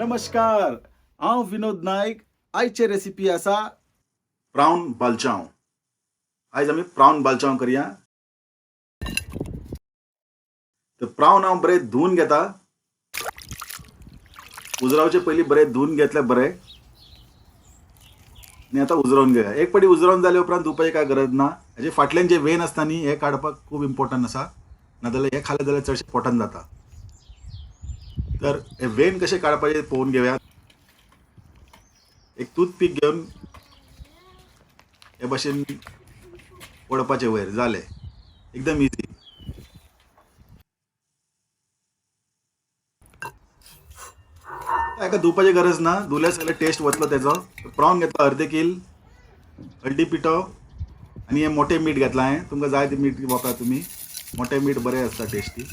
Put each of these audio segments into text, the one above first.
नमस्कार, हांव विनोद नायक. आयचे रेसिपी आसा प्रावन बालचांव. आयज आमी प्रावन बालचांव करया. तर प्रावन हांव बरें धुवन घेता. उजरावचे पयलीं बरें धुवन घेतले बरें आनी आतां उजरावन घेया. एक पाटी उजरावन जाले उपरांत धुवपाची काय गरज ना. हाजे फाटल्यान जे when आसता न्ही, हें काडपाक खूब इम्पोर्टंट आसा, नाजाल्यार हें खालें जाल्यार चडशें पोटान जाता. तर हे when कशें काडपाचें पळोवन घेवया. एक टूथपीक घेवन हे भाशेन ओडपाचें वयर, जालें, एकदम इजी. हाका धुवपाची गरज ना, धुल्यार सगळें टेस्ट वतलो तेजो. प्रॉन घेतला अर्दे कील, हळदी पिठो आनी हें मोटें मीठ घेतलां हांवें. तुमकां जाय तें मीठ वापरात तुमी, मोटें मीठ बरें आसता टेस्टी.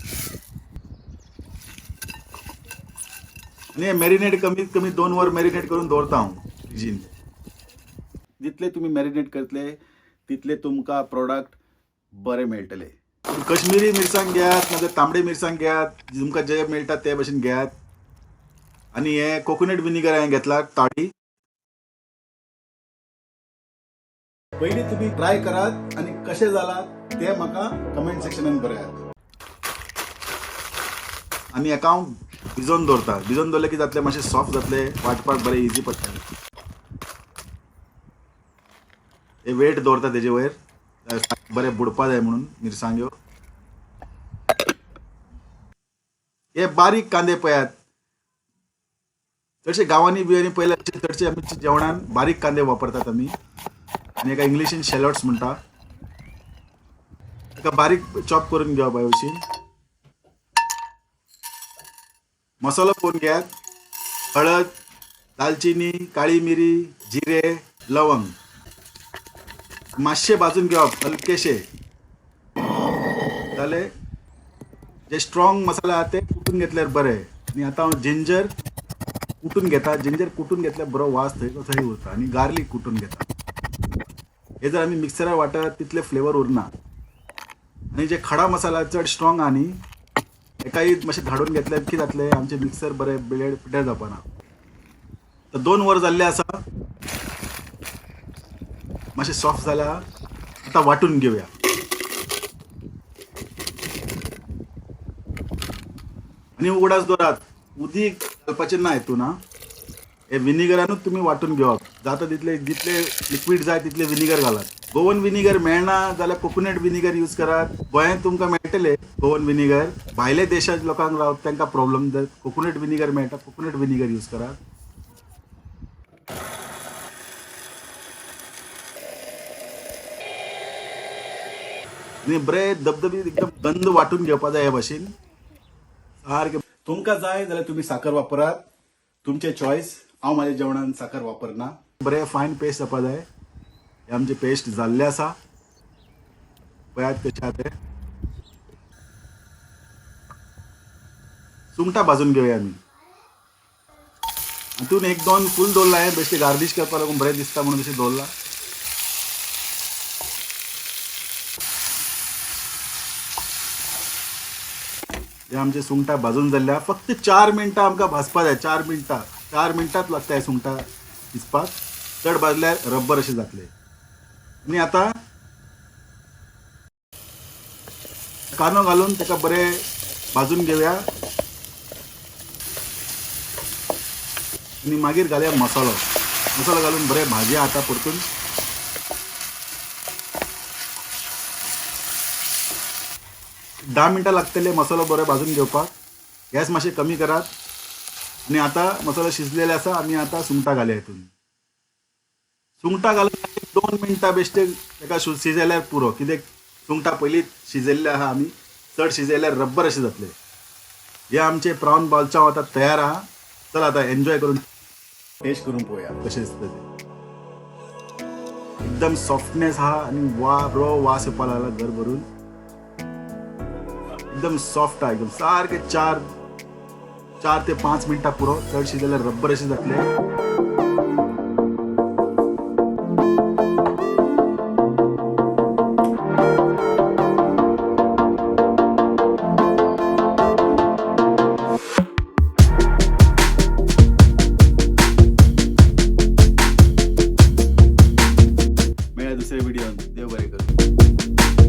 आनी हें मॅरिनेट कमीत कमी 2 वर मॅरिनेट करून दवरता हांव फ्रिजीन. जितले तुमी मॅरिनेट करतले तितले तुमकां प्रोडक्ट बरे मेळटले. कश्मीरी मिरसांग घेयात, नाजाल्यार तांबडे मिरसांग घेयात, तुमकां जे मेळटा ते भशेन घेयात. आनी हें कोकोनट विनिगर हांवें घेतला ताडी. पयलीं तुमी ट्राय करात आनी कशें जालां तें म्हाका कमेंट सेक्शनान बरयात. आनी हेका हांव भिजोवन दवरता. भिजोवन दवरलें की जातलें, मातशें सॉफ्ट जातलें, वांटपाक बरें इजी पडटलें. हे वेट दवरता तेजे वयर, बरें बुडपा जाय म्हणून मिरसांग्यो. हे बारीक कांदे पळयात, चडशे गांवांनी बियांनी पयले चडशे आमी जेवणान बारीक कांदे वापरतात आमी. आनी एका इंग्लिशीन शेलॉट्स म्हणटा. एका बारीक चॉप करून घेवप ह्या भशेन. मसालो पळोवन घेयात, हळद, दालचिनी, काळी मिरी, जिरे, लवंग मातशें भाजून घेवप हलकेशे. जालें, जे स्ट्रॉंग मसाला आहा ते कुटून घेतल्यार बरें. आनी आतां हांव जिंजर कुटून घेता. जिंजर कुटून घेतल्यार बरो वास थंय थंय उरता. आनी गार्लीक कुटून घेता. हे जर आमी मिक्सरार वांटत तितले फ्लेवर उरना. आनी जे खडा मसाला चड स्ट्रॉंग आहा न्ही, एकाय मातशें धाडून घेतल्यार कितें जातलें, आमचें मिक्सर बरें ब्लेड पिड्ड्यार जावपाना. तर 2 वर जाल्लें आसा, मातशें सॉफ्ट जाला. आतां वांटून घेवया. आनी उगडास दवरात, उदीक घालपाचें ना हितून. हे विनिगरानूच तुमी वांटून घेवप. जाता तितले, जितले लिक्वीड जाय तितले विनिगर घालात. गोवन विनिगर मेळना जाल्यार कोकोनट विनिगर यूज करात. गोंयांत तुमकां मेळटले गोवन विनिगर. भायले देशांत लोकांक रावत तांकां प्रॉब्लम, कोकोनट विनिगर मेळटा, कोकोनट विनिगर यूज करात. आनी बरें धबधबीत एकदम गंद वांटून घेवपा जाय ह्या भाशेन सारकें. तुमकां जाय जाल्यार तुमी साकर वापरात, तुमचें चॉयस. हांव म्हाज्या जेवणान साकर वापरना. बरें फायन पेस्ट जावपा जाय. हे आमचें पेस्ट जाल्लें आसा, पळयात कशें आहा तें. सुंगटां भाजून घेवया आमी. हातून 1-2 फूल दवरलां हांवें, बेश्टें गार्नीश करपाक लागून, बरें दिसता म्हणून तशें दवरलां. हे आमचे सुंगटां भाजून जाल्ल्या. फक्त 4 मिनटां आमकां भाजपा जाय. 4 मिनटां, 4 मिनटांच लागता हे सुंगटां शिजपाक. चड भाजल्यार रब्बर अशें जातलें. आनी आतां कांदो घालून ताका बरें भाजून घेवया. आनी मागीर घालया मसालो. मसालो घालून बरें भाजया आतां परतून. 10 मिनटां लागतले मसालो बरो भाजून घेवपाक. गॅस मातशें कमी करात. आनी आतां मसालो शिजलेले आसा, आमी आतां सुंगटां घालया हितून. सुंगटां घालून 2 मिनटां बेश्टे ताका शिजयल्यार पुरो. कित्याक सुंगटां पयलींच शिजयल्ले आहा आमी, चड शिजयल्यार रब्बर अशें जातलें. हे आमचे प्रॉन बालचांव आतां तयार आहा. चल आतां एन्जॉय करून टेस्ट करून पळोवया कशें दिसता तें. एकदम सॉफ्टनेस आहा आनी वा बरो वास येवपाक लागला घर भरून. एकदम सॉफ्ट आहा, एकदम सारके 4 ते 5 मिनटां पुरो. चड शिजयल्यार रब्बर अशें जातलें. दुसऱ्या व्हिडिओन. देव बरें करूं.